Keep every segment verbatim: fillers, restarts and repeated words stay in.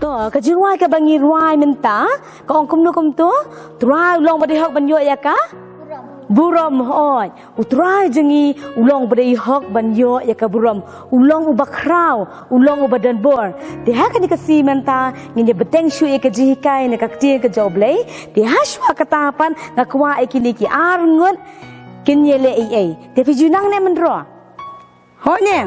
To, ka jingwai kaba ngi rwai mynta, ka ong kumno kumto, Trai u long ba dei hok ban ïoh ïa ka burom, hooid. U Trai jong ngi u long ba dei hok ban ïoh ïa ka burom. U long uba khraw, u long uba donbor. Te ha kane ka sngi mynta ngin ïa bteng shuh ïa ka jinghikai na ka ktien ka jong U Blei. Te ha shuwa kata pat nga kwah ïa kine ki ar ngut kin ïa leh ei ei. Te phi ju nang ne mynta? Hooid ne?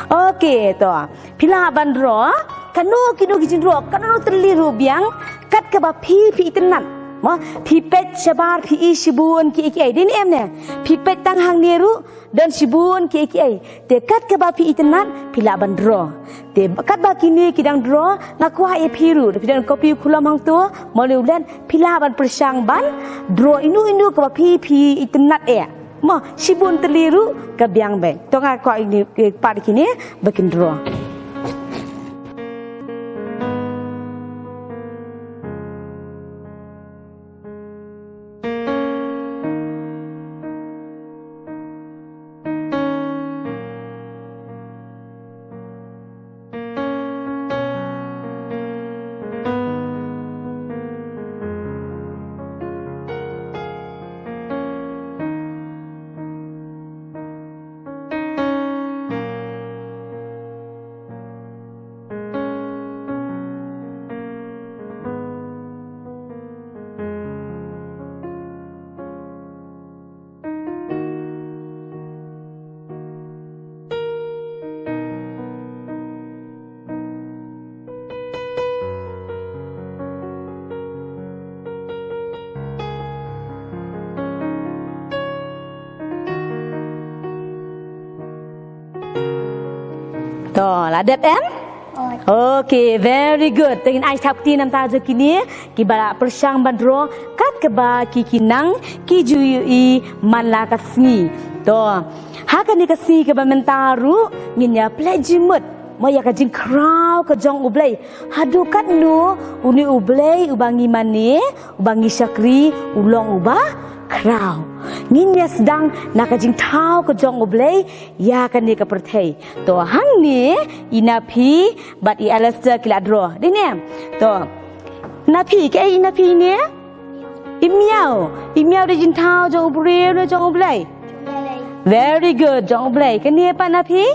Okay, to. Phi lah ban draw. Kano kino ki jingdraw, kano kano tylli ruh biang, kat kaba phi phi itynnat. Mo, phi peit shabar phi i shibun kiei kiei. Dei ne em ne? Phi peit tang hangne ruh don shibun kiei kiei. Te kat kaba phi itynnat phi lah ban draw. Te katba kine ki dang draw, nga kwah ïa phi ruh, phi don copy khulom hangto, mo lei u leh, phi lah ban pyrshang ban draw ino ino kaba phi phi itynnat eh. Mo, shibun tylli ruh ka biang beit. To nga kwah ïa kine, eh, pat kine ba kin draw. To, la dep em? Okay, very good. Te ngin ai thap kti namar jong kine kiba la pyrshang ban draw kat kaba ki ki nang ki ju ïohi man la ka sngi. To, ha kane ka sngi kaba mynta ruh ngin ïa plie jingmut mo ïa ka jingkhraw ka jong U Blei. Haduh katno une U Blei uba ngi mane, uba ngi shakri, u long uba khraw. Ngin ïa sdang na ka jingthaw ka jong U Blei ïa kane ka pyrthei. To hangne i Naphi bad i Alistair ki la draw. Dei ne? To. Naphi, kaei i Naphi ne? I miaw. I miaw dei jingthaw jong u briew ne jong U Blei? Very good, jong U Blei. Kane pat Naphi?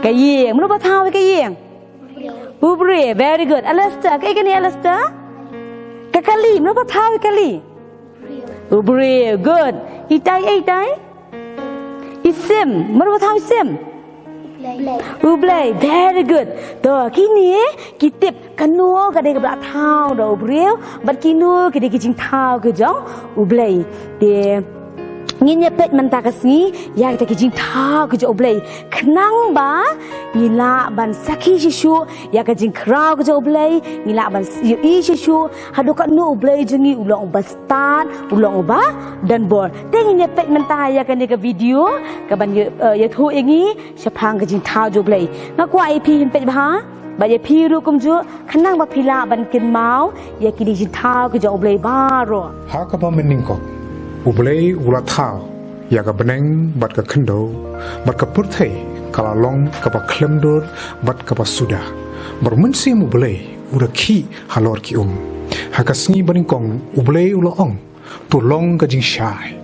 Ka ïing. Mano ba thaw ïa ka ïing? U briew. Very good. Alistair, kaei kane Alistair? Ka kali. Mano ba thaw ïa ka kali? U briew. Good. Itai, eh, itai? I sim. Mano ba thaw i sim? U Blei. Very good. To, kine ki tip kano ka dei kaba la thaw da u briew bad kino ki dei ki jingthaw ki jong U Blei. Te ngin ïa peit mynta ka sngi ïa kita ki jingthaw ki jong U Blei. Khnang ba ngi lah ban sakhi shisha ïa ka jingkhraw ka jong U Blei, ngi lah ban ïohi shisha haduh katno U Blei jong ngi u long uba stad, u long uba donbor. Te ngin ïa peit mynta ïa kane ka video kaban ïa, eh, ïathuh ïa ngi shaphang ka jingthaw jong U Blei. Nga kwah ïa phi phin peit bha bad ïa phi ruh kumjuh khnang ba phi lah ban kynmaw ïa kine ki jingthaw ki jong U Blei baroh. Ha kaba mynnyngkong U Blei u la thaw ïa ka bneng bad ka khyndew bad ka pyrthei ka la long kaba khlem dur bad kaba suda. Bad u Mynsiem U Blei u la khih halor ki um. Ha ka sngi banyngkong U Blei u la ong, to long ka jingshai.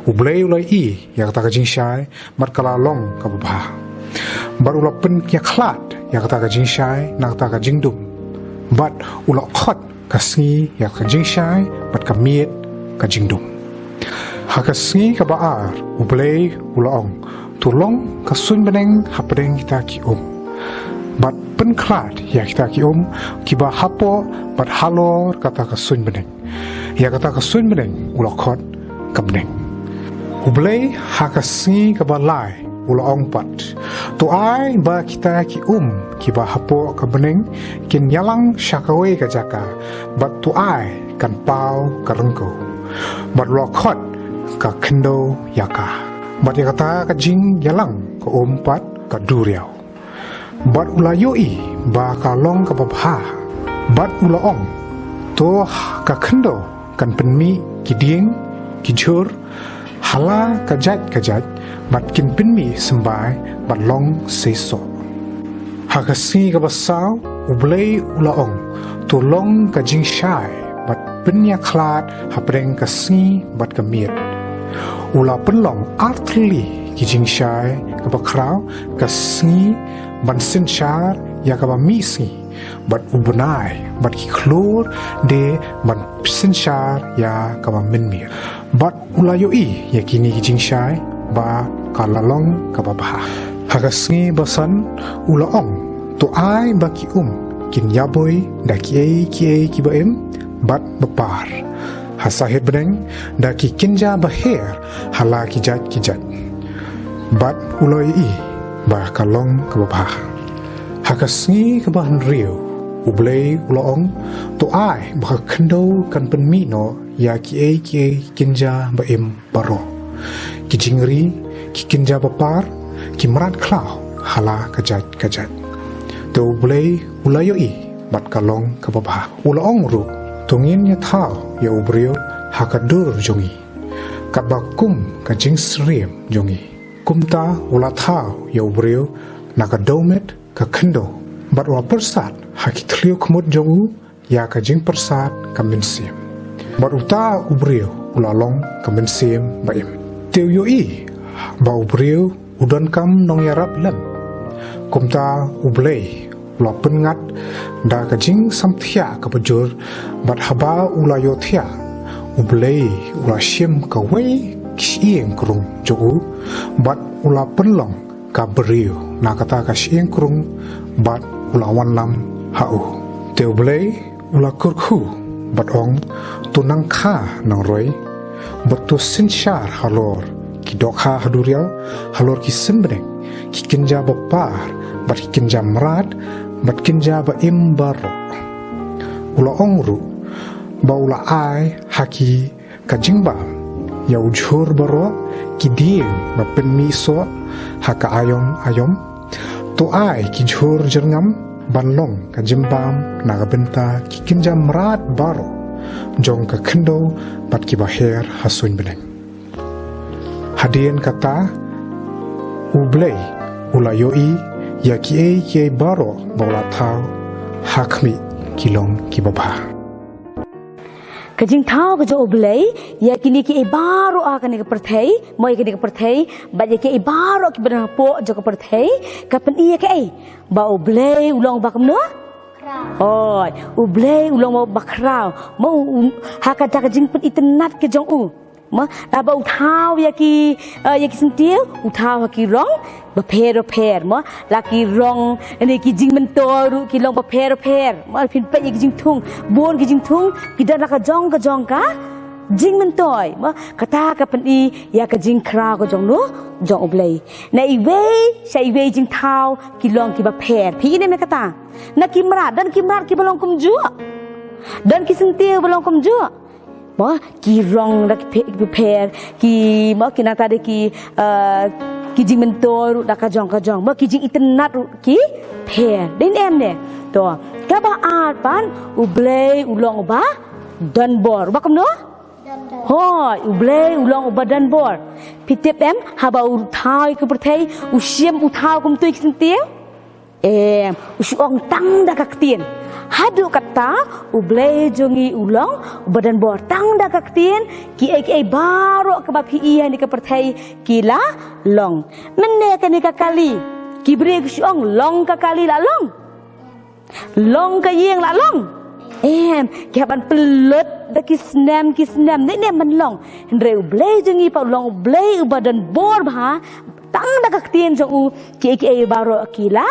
U Blei u la ïohi ïa kata ka jingshai bad ka la long kaba bha. Bad u la pynïakhlad ïa kata ka jingshai na kata ka jingdum. Bad u la khot ka sngi ïa ka jingshai bad ka miet ka jingdum. Ha ka sngi kaba ar U Blei u la ong, to long ka suiñ bneng hapdeng kita ki um. Bad pynkhlad ïa kita ki um kiba hapoh bad halor kata ka suiñ bneng. Ïa kata ka suiñ bneng u la khot ka bneng. U Blei ha ka sngi kaba lai u la ong pat, to ai ba kita ki um kiba hapoh ka bneng kin ïalang sha kawei ka jaka, bad to ai kan paw ka ryngkew. Bad u la khot ka khyndew ïa ka. Bad ïa kata ka jingïalang ka um pat ka duriaw. Bad u la ïohi ba ka long kaba bha. Bad u la ong, to ka khyndew kan pynmih ki dieng ki jhur ha la ka jait ka jait, bad kin pynmih symbai bad long seisoh. Ha ka sngi kaba saw U Blei u la ong, to long ka jingshai bad pynïakhlad hapdeng ka sngi bad ka miet. U la pynlong artylli ki jingshai, kaba khraw ka sngi ban synshar ïa kaba mih sngi, bad u bnai bad ki khlur de ban synshar ïa kaba mynmiet. Bad u la ïohi ïa kine ki jingshai ba ka la long kaba bha. Ha ka sngi ba san u la ong, to ai ba ki um kin ïabui da kiei kiei kiba im bad ba par ha sahit bneng, da ki kynja ba her ha la ki jait ki jait. Bad u la ïohi ba ka long kaba bha. Ha ka sngi kaba hynriew U Blei u la ong, to ai ba ka khyndew kan pynmih noh ïa kiei kiei kynja ba im baroh, ki jingri, ki kynja ba par, ki mrad khlaw ha la ka jait ka jait. Te U Blei u la ïohi bad ka long kaba bha. U la ong ruh, to ngin ïathaw ïa u briew ha ka dur jong ngi, katba kum ka jingsyriem jong ngi. Kumta u la thaw ïa u briew na ka dewmet ka khyndew, bad u la pyrsad ha ki thliew khmut jong u ïa ka jingpyrsad ka mynsiem. Bad uta u briew u la long ka mynsiem ba im. Te u ïohi ba u briew u donkam nongïarap lem. Kumta U Blei u la pynngat da ka jingsamthiah kaba jur, bad haba u la ïohthiah, U Blei u la shim kawei ka shyieng krung jong u, bad u la pynlong ka briew na kata ka shyieng krung, bad u la wanlam ha u. Te U Blei u la kyrkhu bad ong, to nang kha nang roi, bad to synshar halor ki dohkha ha duriaw, halor ki symneng, ki kynja ba par, bad ki kynja mrad, bad kynja ba im baroh. U la ong ruh ba u la ai ha ki ka jingbam ïa u jhur baroh, ki dieng ba pynmih soh ha ka aïom aïom. To ai ki jhur jyrngam ban long ka jingbam na ka bynta ki kynja mrad baroh jong ka khyndew bad kiba her ha suiñ bneng. Hadien kata U Blei u la ïohi ïa kiei kiei baroh ba u la thaw, ha khmih ki long kiba bha. Ka jingthaw ka jong U Blei ïa kine kiei baroh ha kane ka pyrthei, mo, ïa kane ka pyrthei, bad ïa kiei baroh kiba don hapoh jong ka pyrthei, ka pyni ïa kaei? Ba U Blei u long ba kumno? Oi, U Blei u long ba khraw. Mo, u, ha kata ka jingpynitynnad ka jong u. Mo, haba u thaw ïa ki, eh, ïa ki syntiew, u thaw ha ki rong bapher bapher, mo, la ki rong, ne ki jingmyntoi ruh ki long bapher bapher, mo, phin peit ïa ki jingthung, bun ki jingthung, ki don la ka jong ka jong ka jingmyntoi, mo, kata ka pyni ïa ka jingkhraw ka jong u, jong U Blei. Na iwei sha iwei jingthaw ki long kiba pher. Phi ïohi ne em kata? Na ki mrad, don ki mrad kiba long kumjuh. Don ki syntiew ba long kumjuh. Mo, ki rong da ki phe-, ki pher, ki, mo, ki nangta da ki, eh, ki jingmyntoi ruh da ka jong ka jong. Mo, ki jingitynnad ruh ki pher. Dei ne em ne? To, kaba ar pat, U Blei u long uba donbor. Uba kumno? Hooid, U Blei u long uba donbor. Phi tip em, haba u thaw ïa ka pyrthei, u shim, u thaw kumto ïa ki syntiew? Em, u shu ong tang da ka ktien. Haduh katta, U Blei jong ngi u long uba donbor, tang da ka ktien, kiei kiei baroh kaba phi ïohi ha kane ka pyrthei ki la long. Mynne kane ka kali, ki briew ki shu ong long ka kali, la long? Long ka ïing, la long? Em, ki hap ban pynlut da ki snem ki snem, ne ne ban long. Hynrei U Blei jong ngi pat u long U Blei uba donbor bha, tang da ka ktien jong u, kiei kiei baroh ki la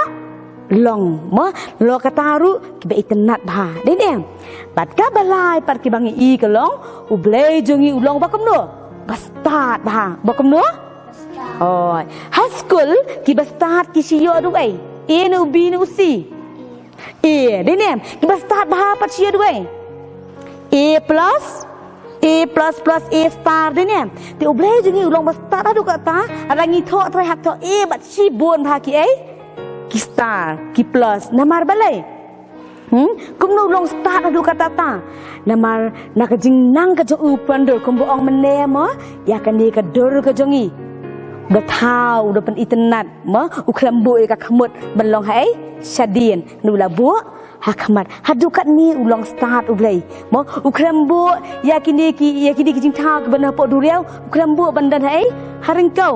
long. Mo, la long kata ruh kiba itynnad bha. Dei ne em? Bad kaba lai pat kiba ngi ïohi ka long, U Blei jong ngi u long uba kumno? Ba stad bha. Ba kumno? Oi. Ha skul kiba stad ki shu ïoh da u A. A ne u B ne u C? A, dei ne em? Kiba stad bha pat shu ïoh da u A. A plus, A plus plus, A star, dei ne em? Te U Blei jong ngi u long ba stad haduh katta, lada ngi thoh trai hap thoh A bad shibun bha kiei, ki star, ki plus. Namar balei? Hmm? Kumno u long stad haduh katta? Namar na ka jingnang ka jong u u pyndur, kumba ong mynne mo, ïa kane ka dur ka jong ngi. U da thaw, u da pynitynnad. Mo, u khlem buh ïa ka khmut ban long haei? Shadien. Hynrei u la buh Ha khmat, haduh katne u long stad U Blei. Mo, u khlem buh ïa kine ki, ïa kine ki jingthaw kiba na hapoh duriaw, u khlem buh ban don ha ei, ha ryngkew.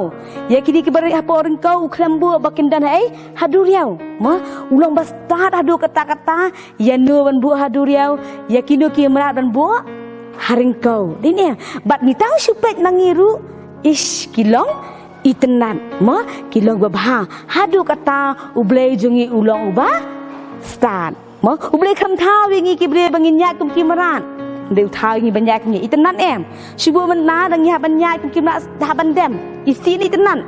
Ïa kine kiba hapoh ryngkew, u khlem buh ba kin don ha ei, ha duriaw. Mo, u long ba stad haduh katta katta, ïano ban buh ha duriaw, ïa kino ki mrad ban buh ha ryngkew. Dei ne, bad ngi tang shu peit ma ngi ruh, ish, ki long itynnad, mo, ki long babha. Haduh katta U Blei jong ngi u long uba stad. Mo, U Blei kam thaw ïa ngi ki briew ba ngin ïaid kum ki mrad. Dei u thaw ïa ngi ban ïaid kum ngi itynnad em. Shu buh mynta da ngi hap ban ïaid kum ki mrad hap ban dem. Isih ne itynnad.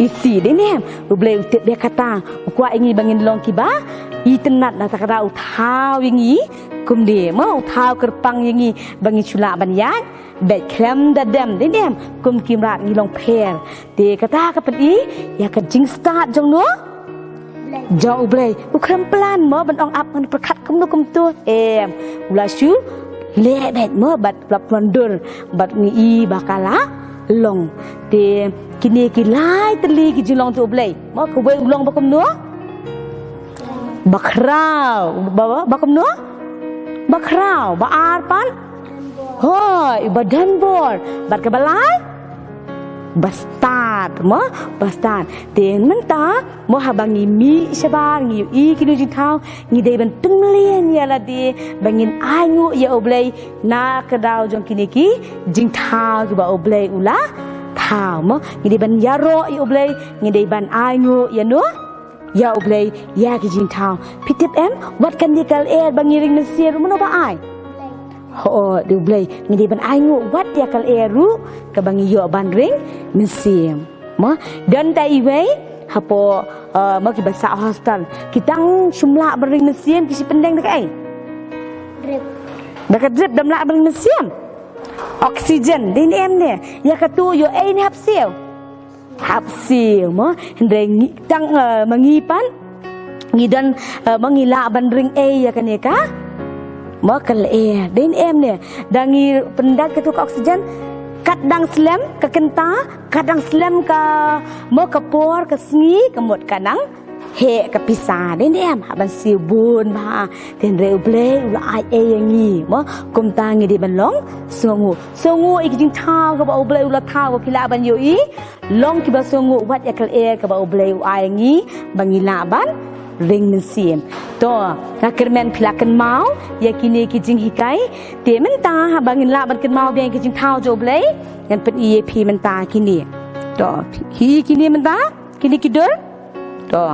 Isih, dei ne em. U Blei u tip ïa kata. U kwah ïa ngi ba ngin long kiba itynnad, na kata ka daw u thaw ïa ngi kumne. Mo, u thaw kyrpang ïa ngi ba ngin shu lah ban ïaid beit khlem da dem, dei ne em, kum ki mrad ngi long pher. Te kata ka pyni ïa ka jingstad jong no, jong U Blei. U khlem plan mo ban ong ap ngan pyrkhat kumno kumto, em. U la shu leh beit mo bad u la pyndur bad ngi i ba ka la long. Te kine ki lai tylli ki jinglong jong U Blei. Mo, kawei u long ba kumno? Ba khraw. Ba, ba, ba kumno? Ba khraw. Ba ar pat? Hooid, ba donbor. Bad kaba lai? Ba stad, mo, ba stad. Te mynta, mo, haba ngi mih shabar, ngi ïohi kino ki jingthaw, ngi dei ban pynmlien ïa lade ba ngin ainguh ïa U Blei na ka daw jong kine ki jingthaw kiba U Blei u la thaw, mo. Ngi dei ban ïaroh ïa U Blei, ngi dei ban ainguh ïa no, ïa U Blei, ïa ki jingthaw. Phi tip em, wat kane ka lyer ba ngi ring mynsiem ruh, mano ba ai? Hooid, dei U Blei. Ngi dei ban ainguh wat ïa ka lyer ruh kaba ngi ïoh ban ring mynsiem. Mo, don ta iwei hapoh, eh, mo, kiba sah hostel, ki tang shym lah ban ring mynsiem, ki shu pyndeng da kaei? Drip. Da ka drip, dam lah ban ring mynsiem. Oxygen, dei ne em ne? Ïa katu ïoh ei ne hap siew? Hap siew, mo. Hynrei ngi tang, eh, ma ngi pat, ngi don, eh, ma ngi lah ban ring ei ïa kane ka, mo, ka lyer, dei ne em ne? Da ngi pyndait katu ka oxygen, kat dang slem ka kynta, kat dang slem ka, mo, ka por, ka sngi, ka mut ka nang heh ka pisa, dei ne em? Hap ban siew bun bha. Te hynrei U Blei u la ai ei ïa ngi, mo, kumta ngi dei ban long sngewnguh. Sngewnguh ïa ki jingthaw kaba U Blei u la thaw, ba phi lah ban ïohi. Long kiba sngewnguh wat ïa ka lyer kaba U Blei u ai ngi ba ngi lah ban ring mynsiem. To, nga kyrmen phi la kynmaw ïa kine ki jinghikai. Te mynta haba ngin lah ban kynmaw biang ïa ki jingthaw jong U Blei, ngan pyni ïa phi mynta kine. To, hi kine mynta, kine ki dur. To.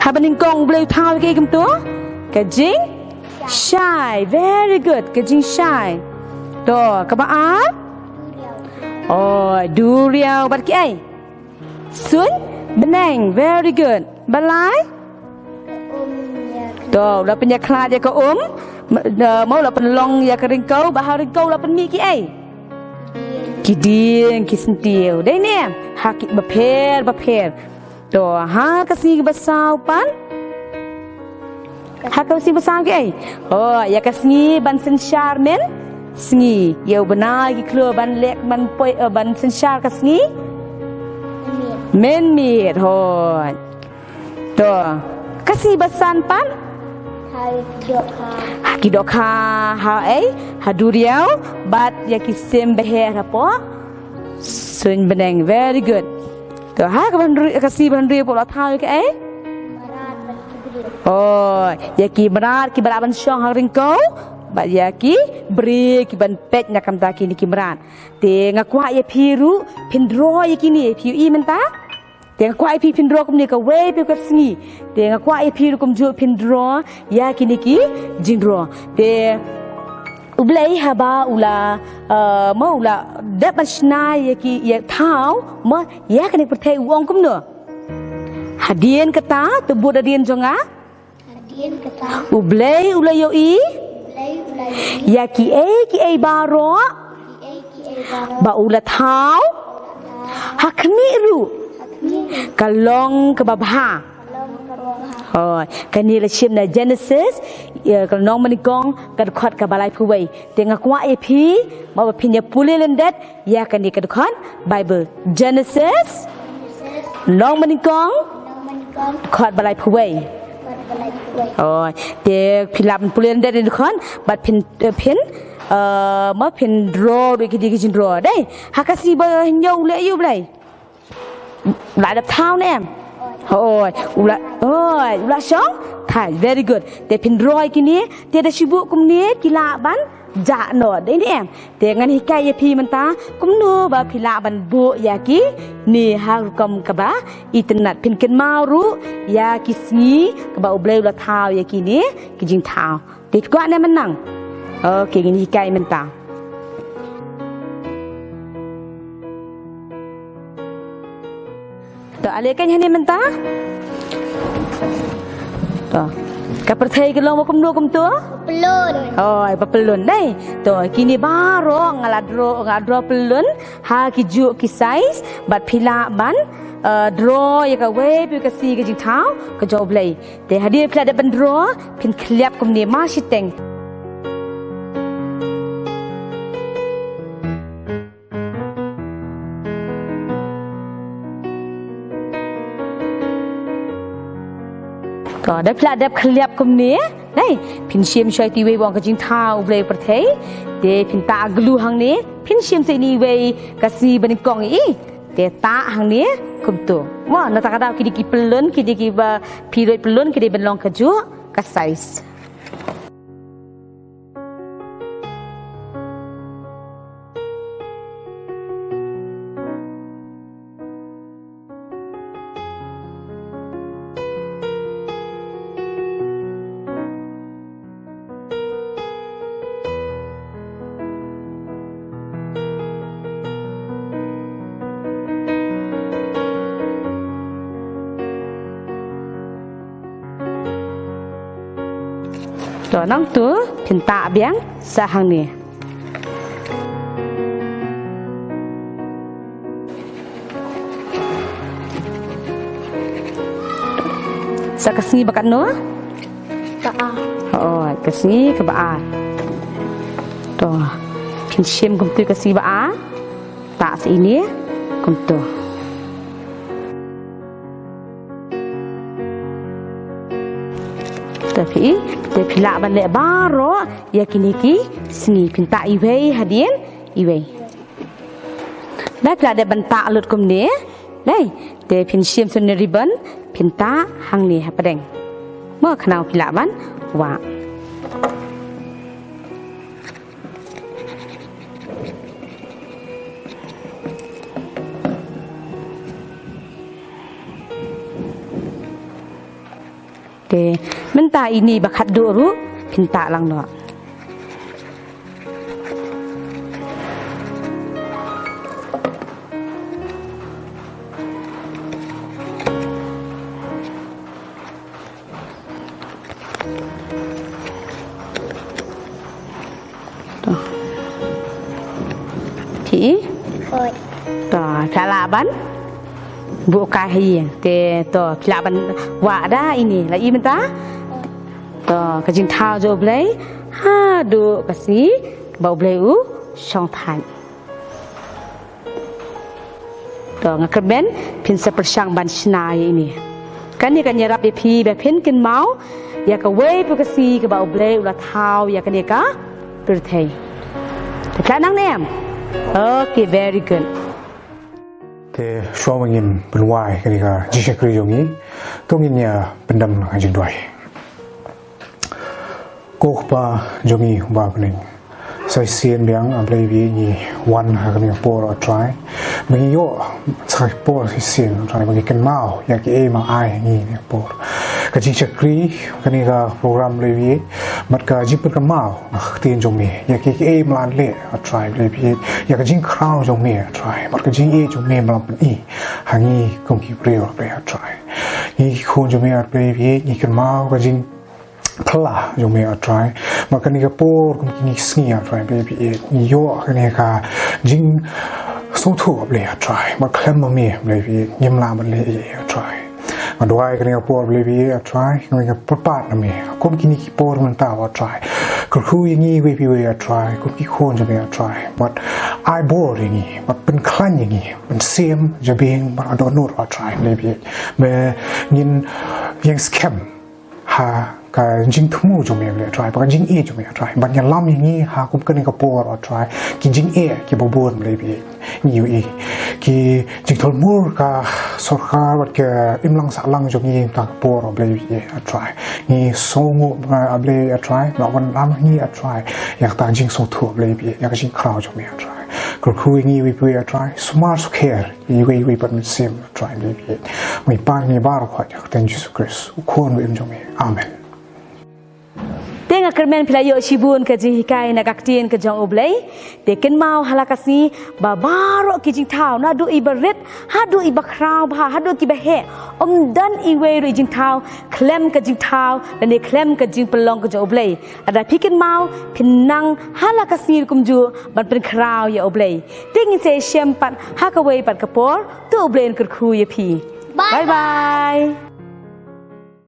Haba nyngkong U Blei u thaw ïa kaei kumto? Ka jingshai. Very good. Ka jingshai. To, kaba ar? Oh, duriaw bad kiei? Suiñ bneng. Very good. Ba lai? To, u la pynïakhlad ïa ka um. M-, da, mo, u la pynlong ïa ka ryngkew, ba ha ryngkew u la pynmih kiei? Ki dieng, ki syntiew. Dei ne? Ha ki bapher, bapher. To, ha ka sngi kaba saw pat? Ha ka sngi ba saw kiei? Oh, ïa ka sngi ban synshar mynsngi. Ïa u bnai ki khlur ban leh ban poi, eh, ban synshar ka sngi mynmiet. Hooid. To, ka sngi ba san pat? Ha ki dohkha. Ha ki dohkha, ha ei? Ha duriaw, bad ïa ki sim baher hapoh suiñ bneng. Very good. To, ha kaba hynriew, ka sngi ba hynriew pat u la thaw ïa kaei? Mrad bad ki briew. Oh, ïa ki mrad kiba lah ban shong ha ryngkew, bad ïa ki briew ki ban peit na ka bynta kine ki mrad. Te nga kwah ïa phi ruh phin draw ïa kine, phi ïohi mynta? Te nga kwah ïa phi phin draw kumne, kawei pat ka sngi. Te nga kwah ïa phi ruh kumjuh phin draw ïa kine ki jingdraw. Te U Blei haba u la, eh, mo, u la dep ban shna ïa ki, ïa thaw, mo, ïa kane ka pyrthei u ong kumno? Hadien kata, to bud hadien jong nga. Hadien kata. U Blei u la ïohi. U Blei u la ïohi. Ïa kiei kiei baroh. Kiei kiei baroh. Ba u la thaw. Ba u la thaw. Ha khmih ruh. Ha khmih ruh. Ka long kaba bha. Ka long kaba bha. Hooid, kane la shim na Genesis, ïa, ka lynnong banyngkong, ka dkhot kaba laiphew wei. Te nga kwah ïa phi, mo, ba phin ïa pule lyndet ïa kane ka dkhot Baibl. Genesis, lynnong banyngkong, dkhot ba laiphew wei. Oi, te phi lah ban pule da dei khon, bad phin, eh, phin, eh, ma phin draw ruh ki dei ki jingdraw dei. Ha ka sngi ba hynñiew u leh ïa u Blei. U la dep thaw ne em? Oi, u la, oi, u la shong? Thai, very good. Te phin draw ïa kine, te da shibun kumne ki lah ban jah noh dei ne em? Te ngan hikai ïa phi mynta kumno ba phi lah ban buh ïa kine ha rukom kaba itynnad. Phin kynmaw ruh ïa ki sngi kaba U Blei u la thaw ïa kine ki jingthaw. Te phi kwah ne mynta? Okay, ngin hikai mynta. To, ale kan hangne mynta. To. Ka pyrthei ka long ba kumno kumto? Pyllun. Oi, ba pyllun dei. To, kine baroh nga la draw, nga draw pyllun ha ki juk ki size, bad phi lah ban, eh, draw ïa kawei pat ka sngi ka jingthaw ka jong U Blei. Te hadien phi la dep ban draw, phin khlep kumne mar shiteng. To, da phi la dep khlep kumne, dei, phin shim shuwa ïa iwei ba ong ka jingthaw U Blei pyrthei. Te phin tah glue hangne, phin shim sa ïa iwei ka sngi ba nyngkong ïa i. Te tah hangne kumto. Mo, na kata ka daw ki dei ki pyllun, ki dei kiba phi ruh pyllun, ki dei ban long ka juk ka size. To, nangta phin tah biang sa hangne. Sa ka sngi ba katno? Ba ar. Oh, ka sngi kaba ar. To, phin shim kumto ka sngi ba ar. Tah sa ine kumto. Te phi, te phi lah ban leh baroh ïa kine ki sngi, phin tah iwei hadien iwei. Da phi lah dep ban tah lut kumne, dei, te phin shim sa une u ribbon, phin tah hangne hapdeng. Mo, khnang phi lah ban wah. Te mynta ine ba khatduh ruh phin tah lang noh. To. Phi i? Hooid. To, phi lah ban buh kai ha ïing. Te to, phi lah ban wah da ine. La i mynta? To, ka jingthaw jong U Blei haduh ka sngi ba U Blei u shong thait. To, nga kyrmen phin sa pyrshang ban shna ïa ine. Kane kan ïarap ïa phi ba phin kynmaw ïa kawei pat ka sngi kaba U Blei u la thaw ïa kane ka pyrthei. Te phi lah nang ne em? Okay, very good. Te shuwa ba ngin pynwai kane ka jingshakri jong ngi, to ngin ïa pyndem ha ka jingduwai. Ko Kpa jong ngi uba ha bneng, sa shisien biang, A Blei, ba ngi wan ha kane ka por, A Trai, ba ngi ïoh sa ka por shisien, A Trai, ba ngi kynmaw ïa kiei ba la ai ha ngi ha kane ka por. Ka jingshakri kane ka program, A Blei, bad ka jingpynkynmaw na ka ktien jong me ïa kiei kiei ba la leh, A Trai, A Blei, ïa ka jingkhraw jong me, A Trai, bad ka jingïeit jong me ba la pyni ha ngi kum ki briew, A Blei, A Trai. Ngi ki khun jong me, A Blei, ngi kynmaw ka jing phylla jong me, A Trai. Bad kane ka por kum kine ki sngi, A Trai, Blei, ngi ïoh kane ka jingsngewthuh, Blei, A Trai. Bad khlem ma me, Blei, ngim lah ban leh ei ei, A Trai. Nga duwai kane ka por, Blei, A Trai, nga pyrkhat na me kum kine ki por mynta, A Trai. Kyrkhu ïa ngi iwei pa iwei, A Trai, kum ki khun jong me, A Trai. Bad ai bor ïa ngi, bad pynkhlaiñ ïa ngi, ban shem jabieng bad dohnud, A Trai, Blei. Me ngin ïeng skhem ha ka jingthmu jong me, A Blei, A Trai, bad ka jingïeit jong me, A Trai, ban ïalam ïa ngi ha kum kane ka por, A Trai, ki jingeh kiba bun, A Blei, ba ngi ïohi, ki jingthulmur ka sorkar bad ka imlang sahlang jong ngi ha kata ka por, A Blei, A Trai. Ngi sngewnguh, A Blei, A Trai, ba wan lam ngi, A Trai, ïa kata ka jingsngewthuh, A Blei, ïa ka jingkhraw jong me, A Trai. Kyrkhu ïa ngi iwei pa iwei, A Trai, sumar sukher ïa iwei iwei pat mynsiem, A Trai, A Blei. Ngi pan ngi baroh ha ka kyrteng Jisu Khrist, U Khun uba im jong me. Amen. Te nga kyrmen phi la ïoh shibun ka jinghikai na ka ktien ka jong U Blei. Te kynmaw ha la ka sngi ba baroh ki jingthaw, naduh iba rit haduh iba khraw bha, haduh kiba heh, ym don iwei ruh i jingthaw khlem ka jingthaw lane khlem ka jingpynlong ka jong U Blei. Lada phi kynmaw, phin nang ha la ka sngi kumjuh ban pynkhraw ïa U Blei. Te ngin sa ïashem pat ha kawei pat ka por. To U Blei un kyrkhu ïa phi. Bye bye.